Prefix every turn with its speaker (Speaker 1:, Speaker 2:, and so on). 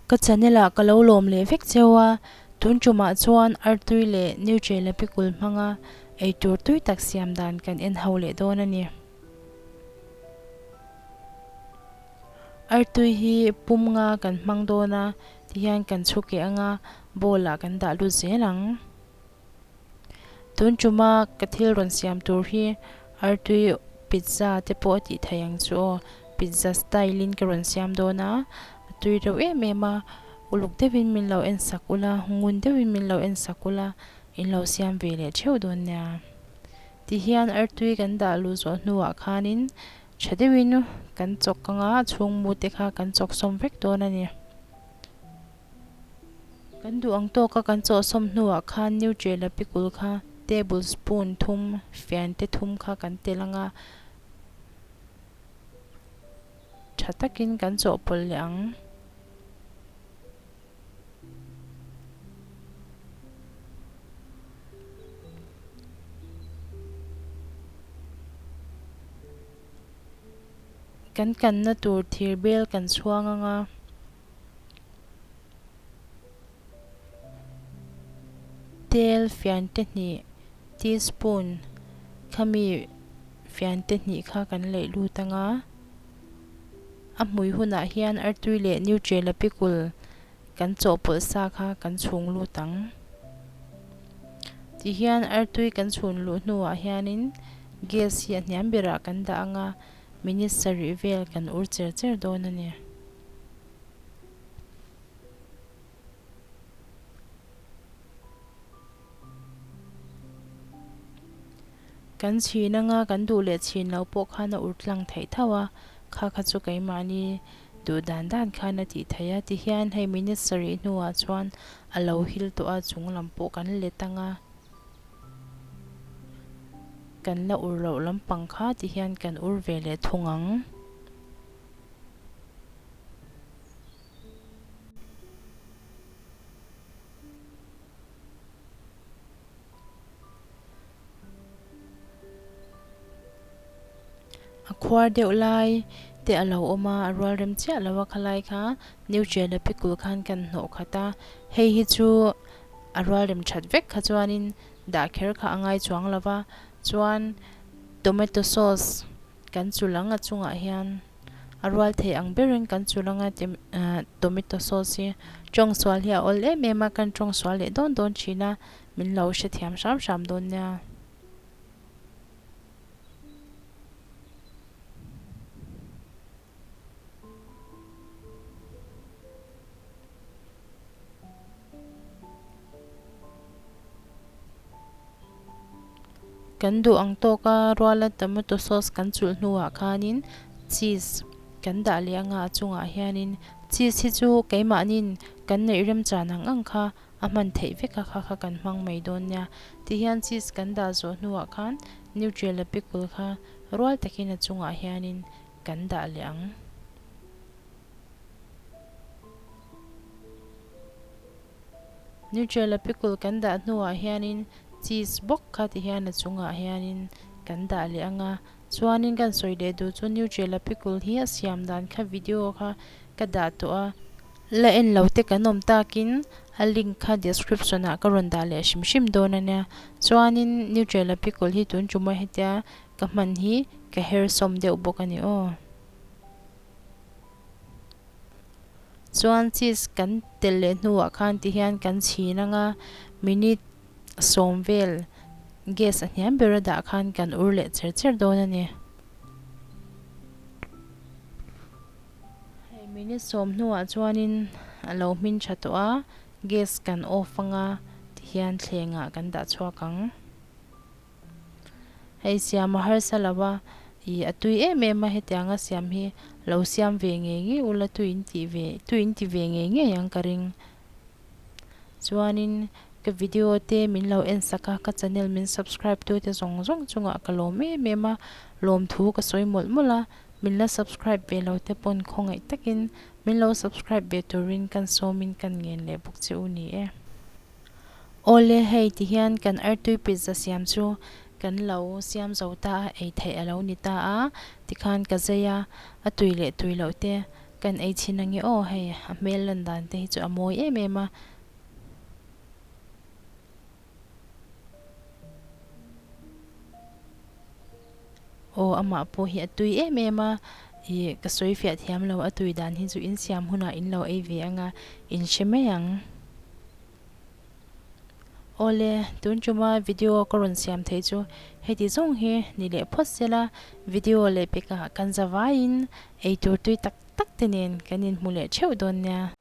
Speaker 1: Ka channel ah ka lo lawm leh vek cheu a, tun tumah chuan artui leh Nutrela pikul hmanga eitur tui tak siam dan kan en ho leh dawn a ni. Artui hi pum nga kan hmang dawn a, tihian kan chhu keh anga bowl ah kan dah lut zel ang. Tun tuma ka thil rawn siam tur hi artui pizza te pawh a tih theih ang chu aw, pizza style in ka rawn siam dawn a, a tui reuh em em a, uluk deuhin min lo en sak ula, ngun deuhin min lo en sak ula, in lo siam ve leh theuh dawn nia. Tihian artui kan dah luh zawh hnuah khanin tha deuhin kan chawk anga chhungmu te kha kan chawk sawm vek dawn a ni. Kan duh ang tawka kan chawhsawm hnuah khan Nutrela pikul kha table spoon thum, fian te thum kha kan tel ang a, tha takin kan chawhpawlh leh ang. Kan kanna tur thir bel kan chhuang ang a. Tel fian te hnih teaspoon khami fian te hnih kha kan leih lut ang a, a hmui hunah hian artui leh nutrela pikul kan chawhpawlh sa kha kan chhung lut ang. Tihian artui kan chhun luh hnuah hianin gas hi a hniam berah kan dah ang a, minute sarih vel kan ur cher cher dawn a ni. Kan chhin anga kan duh leh chhin lo pawh khan a ur tlang theih tho a, kha kha chu keimahni duh dan dan khan a tih theih a, tihian hei minute sarih hnuah chuan a lo hil tawh a, chung lam pawh kan let anga kan la ur loh lampang kha tihian kan ur ve leh thung ang. A khuar deuh lai te a lo awm a, a rual rem chiah lo a khalai kha Nutrela pikul khan kan hnawh khat a, hei hi chu a rual rem that vek kha chuanin dah kher kha a ngai chuang lo va, chuan tomato sauce kan chul ang a chungah hian. A rual thei ang berin kan chul anga tomato sauce hi tawng sual hi a awl em em a, kan tawng sual leh dawn dawn thin a, min lo hrethiam hram hram dawn nia. Kan duh ang tawka ruala tomato sauce kan chulh hnuah khanin cheese kan dah leh anga a chungah hianin cheese hi chu keimahnin kan neih remchan ang ang kha a hman theih vek a kha kha kan hmang mai dawn nia. Tihian cheese kan dah zawh hnuah khan Nutrela pickle kha rual takin a chungah hianin kan dah leh ang. Nutrela pickle kan dah hnuah hianin cheese bawk kha ti hian a chungah hianin kan dah leh ang a, chuanin kan sawi leh duh chu Nutrela pickle hi a siam dan kha video kha ka dah tawh a, la en lo te kan awm takin a link kha description ah ka rawn dah leh hrim hrim dawn a nia, chuanin Nutrela pickle hi tun ṭuma hetia ka hman hi ka her sawm deuh bawk a ni aw. Chuan cheese kan telh leh hnuah khan ti hian kan chhin ang a, minute sawm vel gas a hniam ber a dah khan kan ur leh cher cher dawn a ni. Hei minute sawm hnuah chuanin a lo hmin tha tawh a, gas kan off ang a, ti hian thlengah kan dah chhuak ang. Hei siam a harsa lo a, ih a tui em em a hetianga siam hi lo siam ve ngei ngei ula tui in tih ve tui in ti ve ngei ngei ang ka ring. Chuanin ka video te min lo en sak a, ka channel min subscribe tu te zawng zawng chungah ka lawm em em a, lawmthu ka sawi mawlh mawlh a, min la subscribe ve lo te pawn khawngaih takin min lo subscribe ve turin kan sawmin kan ngen leh bawk che u ni e. Awle hei ti hian kan artui pizza siam chu kan lo siam zo ta a, ei theih a lo ni ta a, tikhan ka zei a, a tui leh tui loh te Kan ei chhin ange aw hei a hmel lan dan te hi chu a mawi em em a. Aw amah pawh hi a tui em em a ih ka sawi fiah thiam lo a tui dan hi chu in siam hunah in lo ei ve anga in hre mai ang. Awle tun tuma video ka rawn siam theih chu heti zawng hi ni leh phawt sela video leh pekah kan za vaiin eitur tui tak tak te nen kan inhmu leh theuh dawn nia.